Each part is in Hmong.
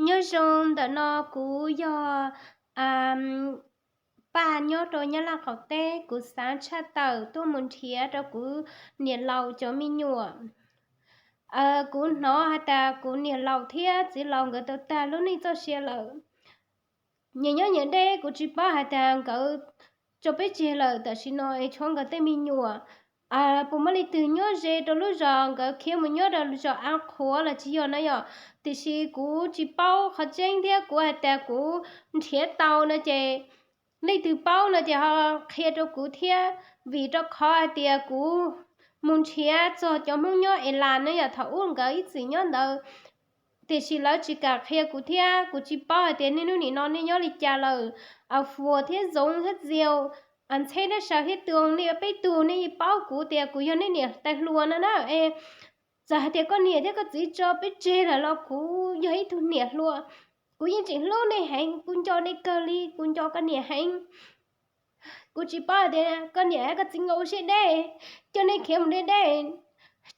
Nyob zoo, ntawm no kuv yog Paj nyob rau Nyab Laj qaum teb. Kuv xav tshaj tawm tuaj mus nrhiav rau kuv niam laus cov me nyuam. Kuv hnov hais tias kuv niam laus thiab txiv laus nkawd tau tag lub neej txoj sia lawm. Nyias nyob nyias deb, kuv tsis paub hais tias nkawd tso peb tseg lawm tam sim no es tshuav nkawd tej me nyuam puas muaj leej twg nyob ze rau lub zos nkawd khiav mus nyob rau zos av qhuav los tsis yog na yom. Tiam sis kuv tsis paub qhov tseeb thiab kuv hais tias kuv nrhiav tau no ces leej twg paub no ces ho qhia rau kuv thiab, vim rau qhov hais tias kuv mus nrhiav txog cov Hmoob nyob Es Las na yom, thaum ub nkawd ib txwm nyob ntawd. Tiam sis lawv tsis kam qhia kuv thiab kuv tsis paub hais tias niaj hnub nim no nej nyob li cas lawm. Fuas thiab Zoov thiab Txias, Ntxheb thiab Saw thiab Tuas, nej peb tug nej yeej paub kuv tias kuv yog nej niam tais hluas no na. Txawm hais tias koj niam thiab koj txiv tso peb tseg lawm los kuv yog ib tug niam hluas, kuv yeej tseem hlub nej heev, kuv nco nej kawg li, kuv nco koj niam heev. Kuv tsis paub hais tias koj niam koj txiv nkawd ua siab deb, coj nej khiav mus deb deb,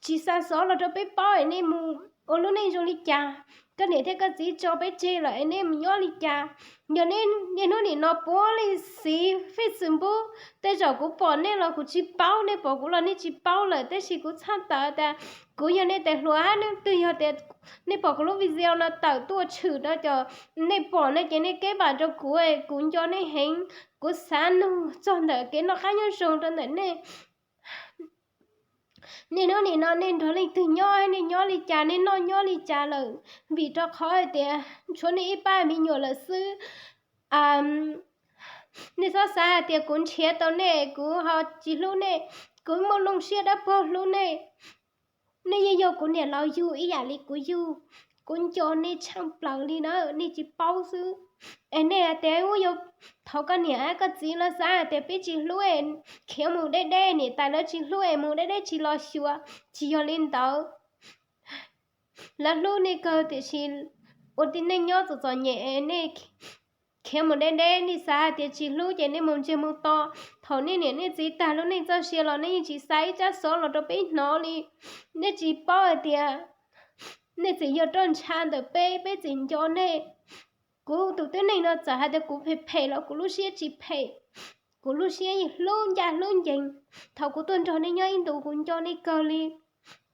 tsis xa xov los rau peb paub es nej mus ua lub neej zoo li cas. Koj niam thiab koj txiv tso peb tseg lawm es nej mus nyob li cas. Yog niaj hnub nim no puav leej xiv Facebook, tej zaum kuv pom nej los kuv tsis paub, nej pom kuv los nej tsis paub lawm, tab sis kuv txhaj tawm tias kuv yog nej tais hluas hab. Leej twg yog tias nej pom kuv lub video no tawm tuaj tshwm rau cov nej pom no ces nej keb pam rau kuv, kuv nco nej heev. Kuv xav nug txog ntawm kev noj qab nyob zoo rau ntawm nej. Niaj hnub nim no nej nrog leej twg nyob, nej nyob li cas, nej noj nyob li cas lawm, vim rau qhov hais tias tshuav nej ib pab me nyuam lawm xwb. Nej txhob xav hais tias kuv nrhiav tau nej kuv ho tsis hlub nej, kuv muaj lub siab dawb paug hlub nej. Nej yeej yog kuv niam laus yug ib yam li kuv yug, kuv nco nej tshaaj plaws li na, nej tsis paub xwb. Es nej hais tias ub yog thaum koj niam koj txiv lawv xav hais tias peb tsis hlub, khiav mus deb deb, niam tais lawv tsis hlub es mus deb deb tsis los xyuas, tsis yog li ntawd. Lawv hlub nej kawg tiam sis ua tib neeg nyob txom txom nyem es nej khiav mus deb deb, nej xav hais tias tsis hlub ces nej mus ntsiag mus to. Thaum nej niam nej txiv tag lub neej txoj sia los nej yeej tsis xa ib tsab xov los rau peb hnov li. Nej tsis paub hais tias nej tseem yog roj ntsha ntawm peb, peb tseem nco nej. Kuv tus tib neeg no txawm hais tias kuv phem phem los kuv lub siab tsis phem, kuv lub siab yeej hlub ncaj hlub ncees. Thaum kuv tuaj nrog nej nyob ib ntus kuv nco nej kawg li.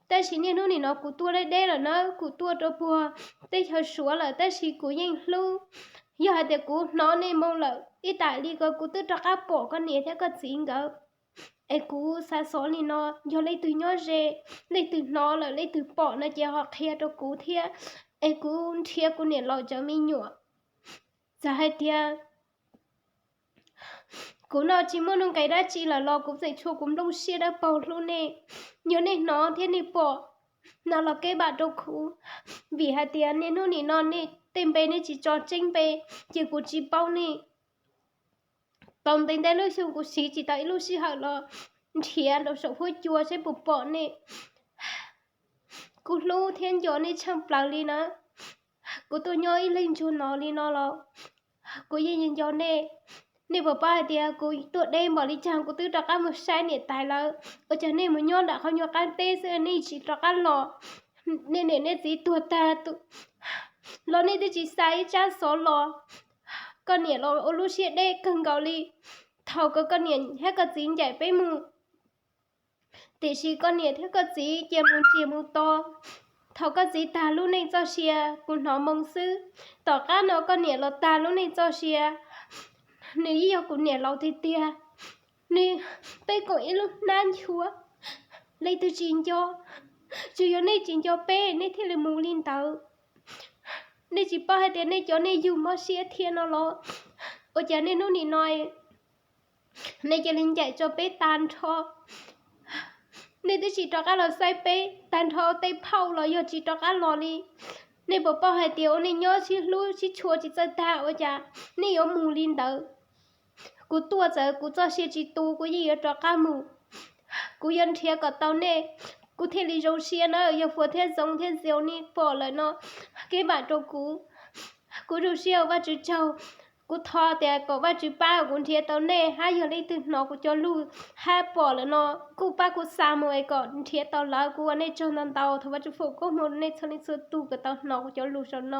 Tab sis niaj hnub nim no kuv tuaj deb deb lawm na, kuv tuaj rau puag teb chaws Suav lawm tab sis kuv yeej hlub. Yog hais tias kuv hnov nej moo lawm ib tam li ko kuv twb rov qab pom koj niam thiab koj txiv nkawd. Es kuv xav xov li no, yog leej twg nyob ze, leej twg hnov lawm leej twg pom no ces ho qhia rau kuv thiab, es kuv nrhiav kuv niam laus cov me nyuam. Txawm hais tias kuv no tsis muaj nuj nqis dab tsi lawm los kuv tseem tshuav kuv nplooj siab dawb paug hlub nej. Yog nej hnov thiab nej pom no los keb pam rau kuv, vim hais tias niaj hnub nim no nej tej npe nej tsis tso tseeb npe, ces kuv tsis paub nej. Tau ntev ntev lub xyoo kuv siv tsis tau ib lub sij hawm los nrhiav rau saum huab cua seb puas pom nej. Kuv hlub thiab nco nej tshaaj plaws li na. Kuv tuaj nyob ib leeg ntsuag no li no los kuv yeej nco nej. Nej puas paub hais tias kuv tuaj deb npaum li cas kuv twb rov qab mus saib niam tais lawv. Ua cas nej mus nyob nram qhov nyuag qab teb xwb nej tsis rov qab los. Nej niam nej txiv tuag tag los nej twb tsis xa ib tsab xov los. Koj niam los ua lub siab deb kawg nkaus li. Thaum koj niam thiab koj txiv ncaim peb mus, tiam sis koj niam thiab koj txiv cia mus ntsiag mus to. Thaum koj txiv tag lub neej txoj sia kuv hnov moo xwb. Tom qab no koj niam los tag lub neej txoj sia, nws yeej yog kuv niam laus tiag tiag. Nws, peb koom ib lub hnab nchuav, leej twg tsis nco, tsuas yog nej tsis nco peb nej thiaj li mus li ntawd. Nej tsis paub hais tias nej cov nej yug mob siab thiab no los? Ua cas niaj hnub nim no nej cia li ncaim tso peb tag nrho? Nej twb tsis rov qab los saib peb, tag nrho tej phauj los yog tsis rov qab los li. Nej puas paub hais tias ua neej nyob sib hlub sib tshua tsis txawj tag ua cas nej yuav mus li ntawd? Kuv tuaj txawm kuv txoj sia tsis tu kuv yeej yuav rov qab mus. Kuv yuav nrhiav kom tau nej, kuv thiaj li zoo siab na. Yog Fuas thiab Zoov thiab Xiau nej pom lawm no, keb pam rau kuv. Kuv zoo siab ua Vajtswv tsaug. Kuv thov tias kom Vajtswv pab kuv nrhiav tau nej, hab yog leej twg hnov kuv cov lug hab pom lawm no, kuj pab kuv xa mus es kom nrhiav tau lawv. Kuv ua nej tsaug ntau ntau, thov Vajtswv foom koob hmoov rau nej txhua leej txhua tug kom tau hnov kuv cov lug saum no.